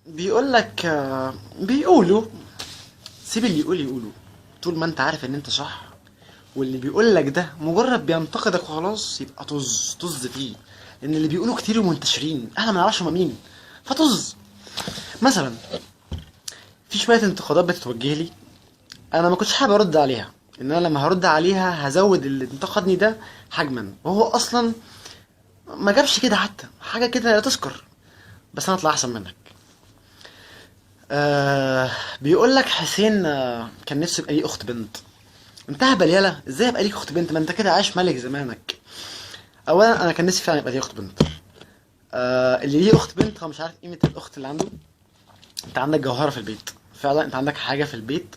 بيقول لك بيقولوا سيب اللي يقول يقوله، طول ما انت عارف ان انت صح، واللي بيقول لك ده مجرد بينتقدك وخلاص، يبقى طز طز فيه، لان اللي بيقولوا كتير ومنتشرين، احنا ما نعرفش هما مين، فطز. مثلا في شوية انتقادات بتتوجه لي، انا ما كنتش حابب ارد عليها، ان انا لما هرد عليها هزود اللي انتقدني ده حجما، وهو اصلا ما جابش كده حتى حاجة كده لا تذكر، بس انا اطلع احسن منك. بيقول لك حسين كان نفسه يبقى ليه اخت بنت. انت هبل يالا، ازاي يبقى ليك اخت بنت؟ ما انت كده عايش ملك زمانك. اولا انا كان نفسي فعلا يبقى لي اخت بنت. اللي ليه اخت بنت هو مش عارف قيمة الاخت اللي عنده. انت عندك جوهره في البيت، فعلا انت عندك حاجة في البيت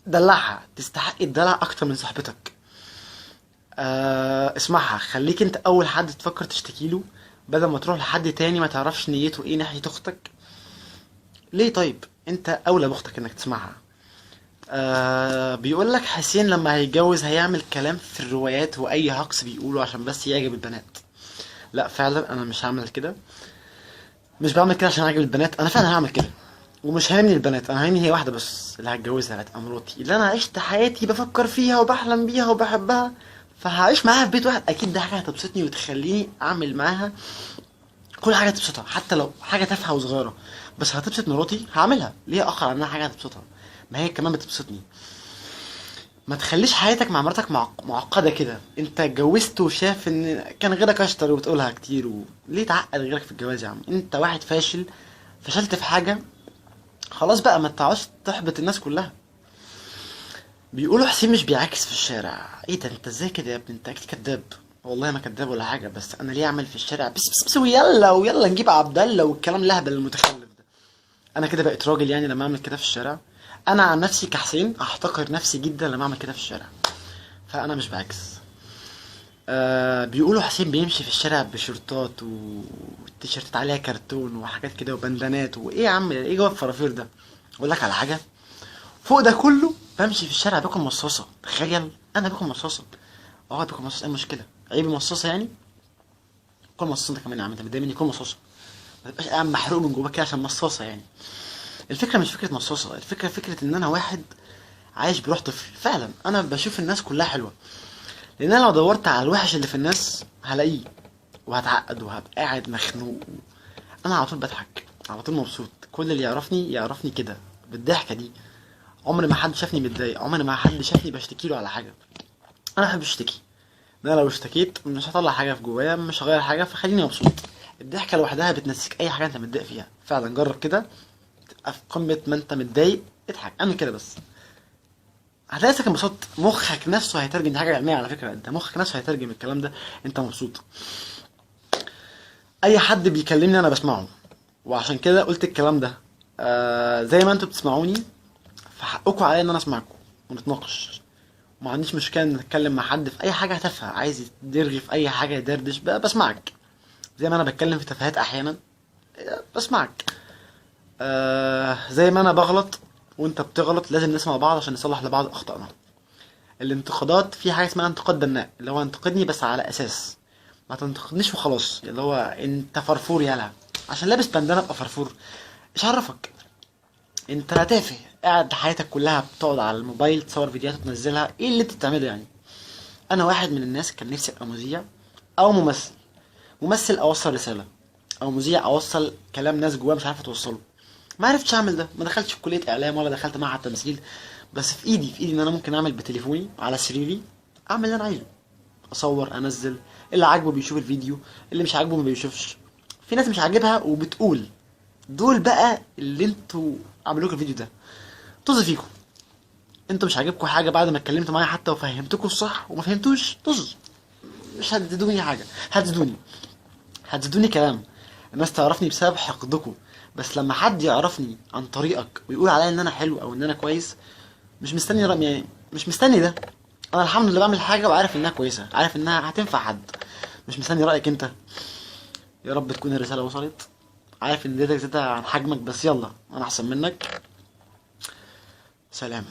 دلعها، تستحق الدلع اكتر من صاحبتك. اسمعها، خليك انت اول حد تفكر تشتكي له، بدل ما تروح لحد تاني ما تعرفش نيته ايه ناحية اختك. ليه؟ طيب انت اولى باختك انك تسمعها. بيقول لك حسين لما هيتجوز هيعمل كلام في الروايات واي هجص بيقوله عشان بس يعجب البنات. لا فعلا انا مش هعمل كده، مش بعمل كده عشان اعجب البنات، انا فعلا هعمل كده ومش هامني البنات، انا هامني هي واحدة بس اللي هتجوزها، هتبقى مراتي اللي انا عشت حياتي بفكر فيها وبحلم بيها وبحبها، فهعيش معاها في بيت واحد، اكيد ده حاجة هتبسطني وتخليني اعمل معاها كل حاجة تبسطها، حتى لو حاجة تافهة وصغيره بس هتبسط مراتي هعملها. ليه اخر عنها حاجة هتبسطها؟ ما هي كمان بتبسطني. ما تخليش حياتك مع مراتك معقدة كده، انت اتجوزت وشاف ان كان غيرك اشطر وبتقولها كتير ليه تعقد غيرك في الجواز يا عم؟ انت واحد فاشل، فشلت في حاجة خلاص بقى، ما تقعدش تحبط الناس كلها. بيقولوا حسين مش بيعاكس في الشارع. ايه ده؟ انت ازاي كده يا ابني؟ انت اكيد كداب. والله ما كداب ولا حاجة، بس انا ليه اعمل في الشارع بس بس بس ويلا ويلا نجيب عبد الله والكلام الهبل المتخلف ده؟ انا كده بقيت راجل يعني لما اعمل كده في الشارع؟ انا عن نفسي كحسين احتقر نفسي جدا لما اعمل كده في الشارع، فانا مش بعكس. بيقولوا حسين بيمشي في الشارع بشورتات وتيشيرتات عليها كرتون وحاجات كده وبندانات وايه يا عم، ايه جوه الفرافير ده؟ اقول لك على حاجة، فوق ده كله بمشي في الشارع باكل مصاصه. تخيل انا باكل مصاصه. باكل مصاصه، ايه المشكلة؟ عيب المصاصه يعني؟ كل مصاصه انت كمان يا عم، انت متضايق مني؟ كل مصاصه، ما تبقاش قاعد محروق من جواك كده عشان مصاصه يعني. الفكرة مش فكرة مصاصه، الفكرة فكرة ان انا واحد عايش بروح طفل. فعلا انا بشوف الناس كلها حلوة، لان انا لو دورت على الوحش اللي في الناس هلاقيه وهتعقد وهبقى قاعد مخنوق. انا على طول بضحك، على طول مبسوط، كل اللي يعرفني يعرفني كده بالضحكه دي. عمر ما حد شافني متضايق، عمر ما حد شافني بشتكي له على حاجة. انا بحب اشتكي، انا لو اشتكيت مش هطلع حاجة في جوايا، مش هغير حاجة، فخليني مبسوط. الضحكة لوحدها بتنسيك اي حاجة انت متضايق فيها. فعلا جرب كده، تبقى في قمة ما انت متضايق اضحك، اعمل كده بس، هتلاقي نفسك انبسطت. مخك نفسه هيترجم، دي حاجة علمية على فكرة، انت مخك نفسه هيترجم الكلام ده، انت مبسوط. اي حد بيكلمني انا بسمعه، وعشان كده قلت الكلام ده. زي ما انتوا بتسمعوني فحقكم عليا ان انا اسمعكم ونتناقش. ما عنديش مشكلة ان اتكلم مع حد في اي حاجة تافهة، عايز يرغي في اي حاجة يدردش بقى بسمعك. زي ما انا بتكلم في تفاهات احيانا بسمعك. زي ما انا بغلط وانت بتغلط، لازم نسمع بعض عشان نصلح لبعض اخطائنا. الانتقادات في حاجة اسمها انتقاد بناء، اللي هو انتقدني بس على اساس، ما تنتقدنيش وخلاص، اللي هو انت فرفور يالا عشان لابس بندانه ابقى فرفور. ايش عرفك؟ انت تافه، قاعد حياتك كلها بتقعد على الموبايل تصور فيديوهات وتنزلها، ايه اللي انت بتعمله يعني؟ انا واحد من الناس كان نفسي ابقى مذيع او ممثل. ممثل اوصل رسالة، او مذيع اوصل كلام ناس جواه مش عارفه توصله. ما عرفتش اعمل ده، ما دخلتش في كليه اعلام ولا دخلت معهد تمثيل، بس في ايدي ان انا ممكن اعمل بتليفوني على سريري، اعمل اللي انا عايزه، اصور، انزل، اللي عاجبه بيشوف الفيديو، اللي مش عاجبه ما بيشوفش. في ناس مش عاجبها وبتقول، دول بقى اللي انتوا عملوا لكم الفيديو ده، طز فيكم، انتوا مش عاجبكم حاجة بعد ما اتكلمتوا معايا حتى وفهمتكم الصح وما فهمتوش، طز، مش هتزيدوني حاجة، هتزيدوني كلام. الناس تعرفني بسبب حقدكم، بس لما حد يعرفني عن طريقك ويقول عليا ان انا حلو او ان انا كويس، مش مستني رأي، يعني مش مستني ده. انا الحمد لله بعمل حاجة وعارف انها كويسة، عارف انها هتنفع حد، مش مستني رايك انت. يا رب تكون الرسالة وصلت. عارف ان اديتك زيادة عن حجمك، بس يلا انا احسن منك. سلام.